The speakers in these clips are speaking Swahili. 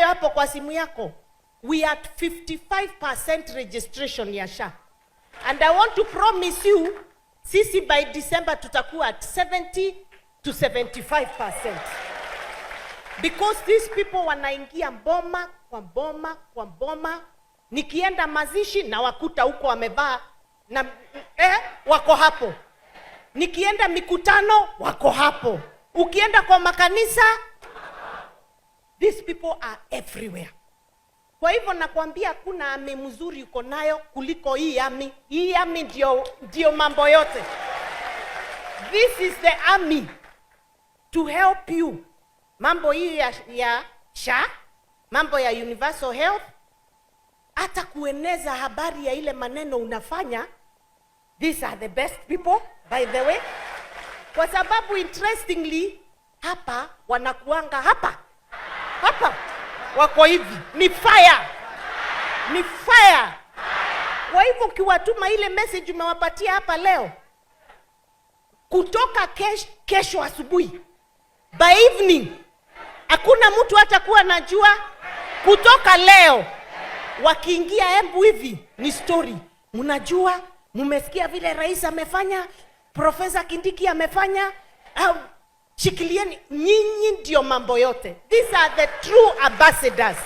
nayo hapo kwa simu yako. We are at 55% registration ya SHA. And I want to promise you, sisi by December tutakuwa at 70 to 75%. Because these people wanaingia boma kwa boma kwa boma. Nikienda mazishi nawakuta huko wamevaa na wako hapo. Nikienda mikutano, wako hapo. Ukienda kwa makanisa, these people are everywhere. Kwa hivyo nakwambia hakuna army mzuri uko nayo kuliko hii army. Hii army ndio mambo yote. This is the army to help you. Mambo hii ya SHA, mambo ya universal health, hata kueneza habari ya ile maneno unafanya. These are the best people, by the way, kwa sababu interestingly hapa wanakuanga hapa hapa wako hivi, ni fire, ni fire. Kwa hivyo ukiwatuma ile message umewapatia hapa leo, kutoka kesho asubuhi, by evening, hakuna mtu hatakuwa najua. Kutoka leo wakiingia Embu hivi ni story. Mnajua, mmesikia vile rais amefanya, Profesa Kindiki amefanya, au shikilieni, nyinyi ndio mambo yote. These are the true ambassadors.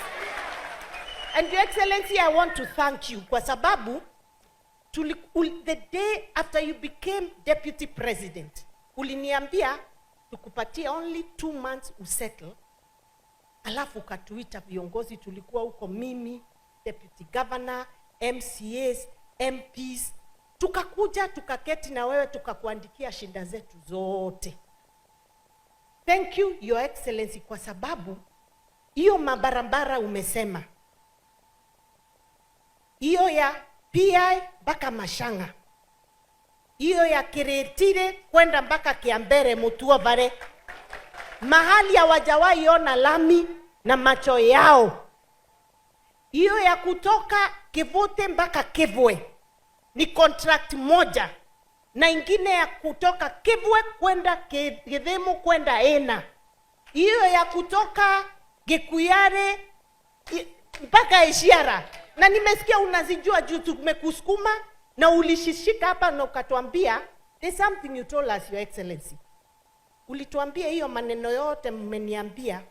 And Your Excellency, I want to thank you kwa sababu the day after you became deputy president, uliniambia tukupatie only 2 months usettle, alafu ukatuita viongozi, tulikuwa huko mimi, deputy governor, MCAs, MPs, tukakuja tukaketi na wewe, tukakuandikia shida zetu zote. Thank you, Your Excellency, kwa sababu hiyo mabarabara umesema, hiyo ya PI mpaka Mashanga, hiyo ya Kiritire kwenda mpaka Kiambere Mutuo Vare, mahali hawajawahi ona lami na macho yao. Hiyo ya kutoka Kivute mpaka Kivwe ni contract moja, na ingine ya kutoka Kivwe kwenda Githimu kwenda Ena, hiyo ya kutoka Gikuyare mpaka Ishiara, na nimesikia unazijua juu tumekusukuma na ulishishika hapa na ukatuambia, there's something you told us, Your Excellency. Ulituambia hiyo maneno yote mmeniambia,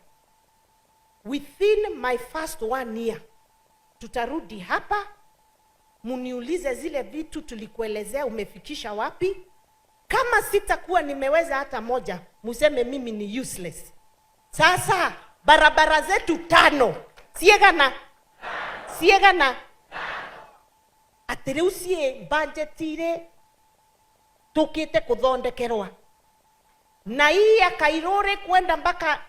within my first one year tutarudi hapa muniulize zile vitu tulikuelezea umefikisha wapi. Kama sitakuwa nimeweza hata moja, museme mimi ni useless. Sasa barabara zetu tano ciegana ciegana atä rä u ciä budget-irĩ tũkĩte kũthondekerwa na hii ya Kairore kwenda mpaka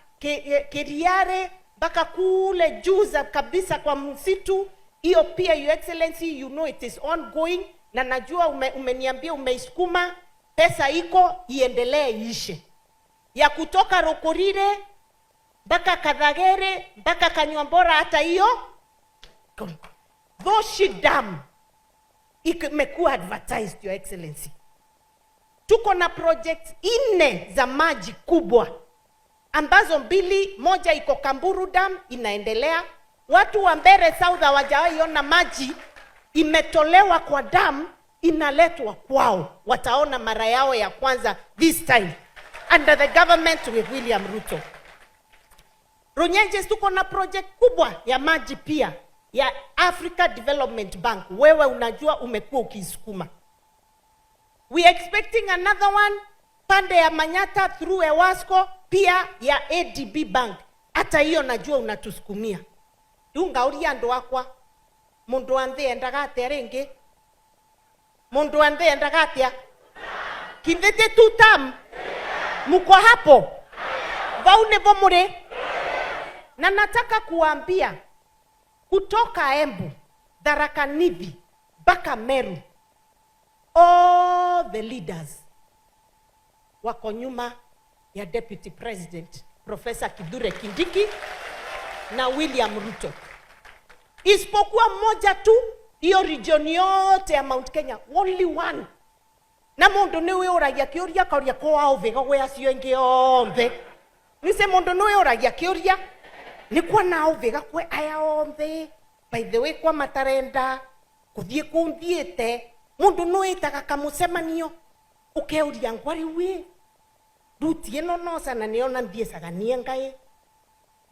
Kiriare mpaka kule juu za kabisa kwa msitu, hiyo pia, Your Excellency, you know it is ongoing, na najua umeniambia umeisukuma, pesa iko, iendelee iishe. Ya kutoka Rokorire mpaka Kathagere mpaka Kanyuambora, hata hiyo Thoshi Dam imekuwa advertised, Your Excellency. Tuko na project nne za maji kubwa ambazo mbili, moja iko Kamburu Dam inaendelea. Watu wa Mbere South hawajawahi ona maji imetolewa kwa dam inaletwa kwao, wataona mara yao ya kwanza this time under the government with William Ruto. Runyenjes tuko na project kubwa ya maji pia ya Africa Development Bank. Wewe unajua umekuwa ukisukuma. We are expecting another one pande ya Manyata through Ewasco pia ya ADB Bank. Hata hiyo najua unatusukumia. Riu ngauria andu akwa, mundu wa nthi endaga atia ringi? Mundu wa nthi endaga atia? Kindete tu tam muko hapo vau nivo muri, na nataka kuambia kutoka Embu, Tharaka Nithi mpaka Meru, all the leaders wako nyuma ya Deputy President Professor Kithure Kindiki na William Ruto, isipokuwa mmoja tu, hiyo region yote ya Mount Kenya, only one. Na mundu ni wĩũragia kĩũria kauria ko wao vĩga gwĩ acio ingĩ othe nĩce mundu nĩ wĩũragia kĩũria. Nikuwa nao viga kwe aya onthe. By the way, kwa matarenda kuthie kunthiite mundu nuitaga kamucemanio ukeuria ngwari wi ruti ino nocana niona nthiecaga nie ngai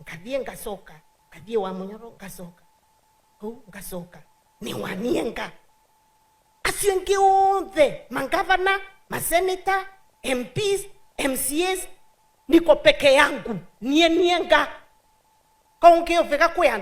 ngathie ngacoka ngathie wa munyoro ngacoka kuu ngacoka ni wanienga. Acio ingi othe, mangavana, maseneta, MPs, MCAs, niko peke yangu nie nienga. Kaungi uviga kwi andu.